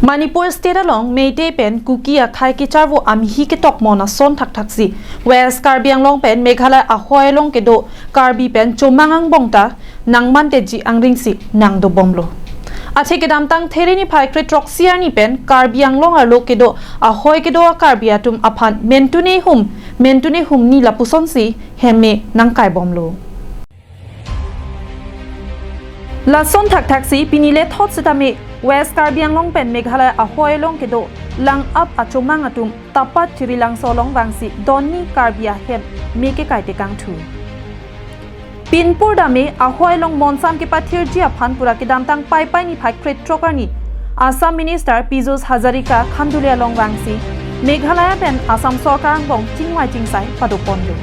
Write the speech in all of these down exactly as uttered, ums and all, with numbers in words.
Manipur State along Meitei pen Kuki akhei kecharvo amhi ketokmon ason thakthaksi West Karbi Anglong pen Meghalaya ahoi along kedo Karbi pen chomang angbong ta nangmanteji angring si nangdobomlo. Athe kedamtang There niphai kre-throksi arni pen Karbi Anglong arlo kedo ahoi kedo a-Karbi atum aphan mentune hum, mentune humni lapusonsi hem me nangkaibomlo. Lason thakthaksi pini lethot sitame West Karbi Anglong pen Meghalaya ahoi along kedo Langap achomang atum Tapat Chirilangso along vangsi donni Karbi ahem me kekai tekangthu. Pinpur dame ahoi along monsam kepathirji aphan pura kedamtang Paipai niphai kre-throk arni Assam Minister Pijush Hazarika Khanduli along vangsi Meghalaya pen Assam sorkar angbong chingvai chingsai padoponlo.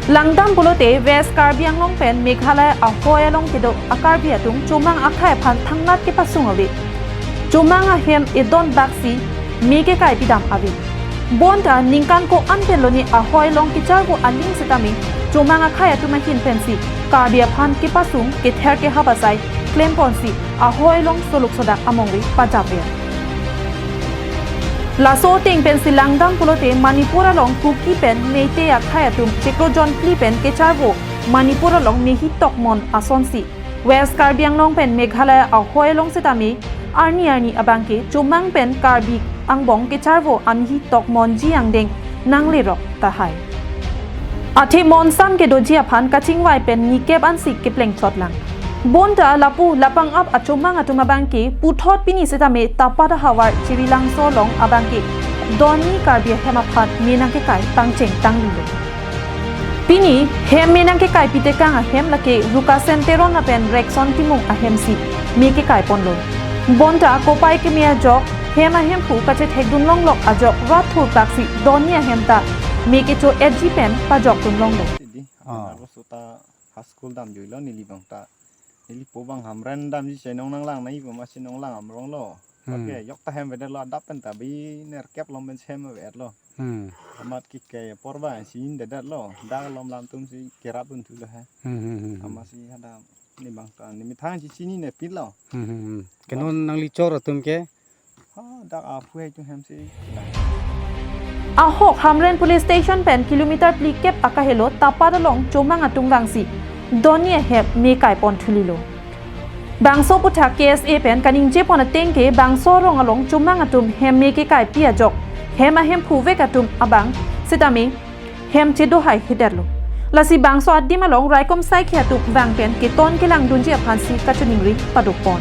Langdam pulote West Karbi Anglong pen Meghalaya ahoi along kedo a-Karbi atum chomang akhei aphan thangnat kepasung ave. Chomang ahem edon baksi me kekai pidam ave. Bonta ningkan ko-an pen lone ahoi along kecharvo aling sitame chomang akhei atum ahin pensi Karbi aphan kepasung kether kehap asai klemponsi ahoi along soluk sodak amongve pajapver. Laso ateng pensi langdam pulote Manipur along Kuki pen Meitei akhei atum chiklo jon phli pen kecharvo Manipur along mehi tokmon asonsi West Karbi Anglong pen Meghalaya ahoi along sitame arni arni abangke chomang pen Karbi angbong kecharvo amhi tokmonji angdeng nanglerok tahai. Athe monsam kedoji aphan kachingvai pen nikep ansi keplengchotlang. Bonta lapu lapangap achomang atum abangke puthot pini sitame Tapat ahavar Chirilangso along abangke donni Karbi ahem aphan me nangkekai pangcheng tanglulo. Pini hem me nangkekai pitekang ahem lake Rukasen Teron lapen Rekson Timung ahemsi me kekaiponlo. Bonta kopai keme ajok hem ahemphu kachethekdun longlok ajok rat thurpaksi donni ahem ta me kecho-etji pen pajokdun longlo. Sidi, Ah. Apo sota high school damjuilo neli abang ta. Neli po abang Hamren damji si nong nanglang nai po masi nong lang amronglo. Hmm. Oke, yok ta hem avedetlo adap pen ta bi nerkep lom pen hem avedetlo. Hmm. Amat kike apor abang si indedetlo. Dak lom lam atum si kerap un thulo he. Hmm, hmm, hmm, hmm. Amatsi hadak ne abang ta ne methang si chinine pitlo. Hmm, hmm, hmm. Ke non nangli chor atum ke? Ha, dak aphu hai atum hem si. Ahok Hamren Police Station pen kilometer phlikep akahelo Tapat along chomang atum vangsi donni ahem me kaipon thulilo. Bangso aputhak K S A pen kaningjepon ateng ke bangso arong along chomang atum hem me kekaipi ajok hem ahemphu vek atum abang sitame hem chedohai hedetlo. Lasi bangso adim along raikom saikhi atum vang pen keton kelangdunji aphansi kachiningri padopon.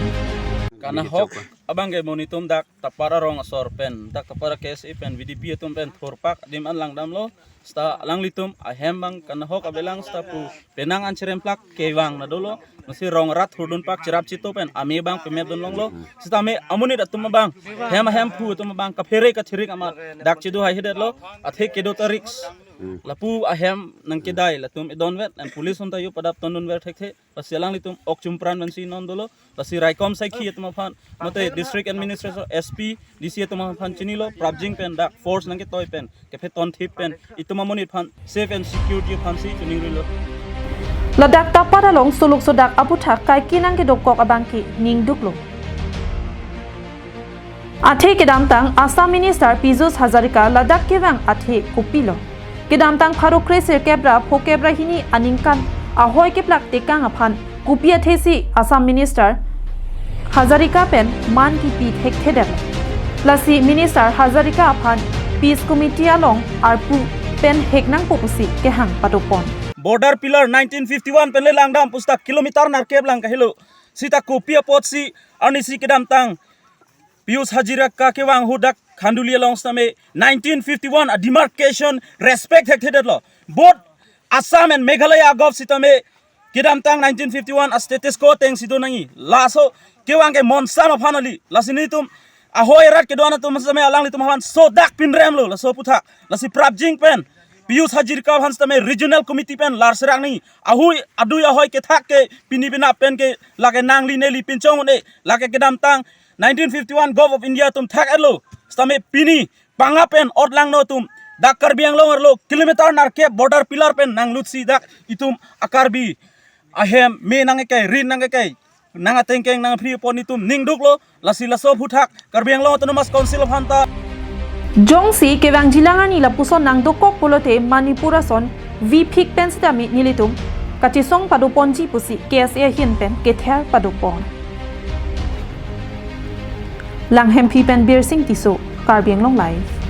Kanahok abang ke monit atum dak Tapat arong asor pen, dak Tapat K S A pen V D P atum pen thurpak adim an langdamlo. Seta alanglitum ahem abang kanahok avelang seta pu penang an cheremplak kevang na dolo. Masi rong rat hurdunpak cherap chito pen ame abang pemepdun longlo. Seta me amonit atum abang, hem ahemphu atum abang kaphere kachirik amat dak chedohai hedetlo. Athe kedo ta risk. Lapu ahem nangkedai latum edonvet, and police atum ta yo padap tondunver thekthe. Lasi alanglitum ok chumpran pensi non dolo. Lasi raikom saikhi atum aphan, mate district administrator, S P, D C atum aphan chinilo, prapjin pen dak force nangketoi pen kepheton thip pen itum amonit aphan safe and security aphansi chiningrilo. Ladak Tapat along soluk sodak aputhak kaike nangkedokok abang ke ningduklo. Athe kedamtang Assam Minister Pijush Hazarika ladak kevang athe kopilo? Kedamtang pharo kre sirkep ra phokep ra hini aningkan ahoi keplak tekang aphan kopi athesi Assam Minister Hazarika pen man kipi thekthedet? Lasi Minister Hazarika aphan Peace Committee along arpu pen hek nangpo pusi kehang padopon. Border pillar nineteen fifty-one pen le langdam pusita kilometer nerkep lang kahelo. Seta kopi apotsi arnisi kedamtang Pijush Hazarika kevang ahut dak Khanduli along sitame nineteen fifty-one a demarcation respect thekthedetlo. Both Assam and Meghalaya agov sitame kedamtang nineteen fifty-one a status quo atengsi do nangji. Laso kevang ke monsam aphan kali. Lasi nelitum ahoi rat kedo-an atum sitame alanglitum aphan sodak pinremlo laso aputhak. Lasi prapjin pen Pijush Hazarika aphan sitame regional committee pen lar serak nangji. Ahui adui ahoi kethak ke pini penap pen ke lake nangli neli pinchong un-e, lake kedamtang nineteen fifty-one Gov of India atum thak-etlo. Sitame pini panga pen ot langno atum dak Karbi Anglong arlo kilometer nerkep border pillar pen nanglutsi dak itum a-Karbi ahem me nangkekai, rit nangkekai, nang atengkeng nang phri pon itum ning duklo, lasi laso aphuthak Karbi Anglong Autonomous Council aphan ta. Jongsi kevangjilang arni lapuson nangdokok pulote Manipur ason vi phik pen sitame nelitum kachesong padoponji pusi K S A ahin pen kether padopon. Langhemphi pen Birsing Tisso, Karbi Anglong Live.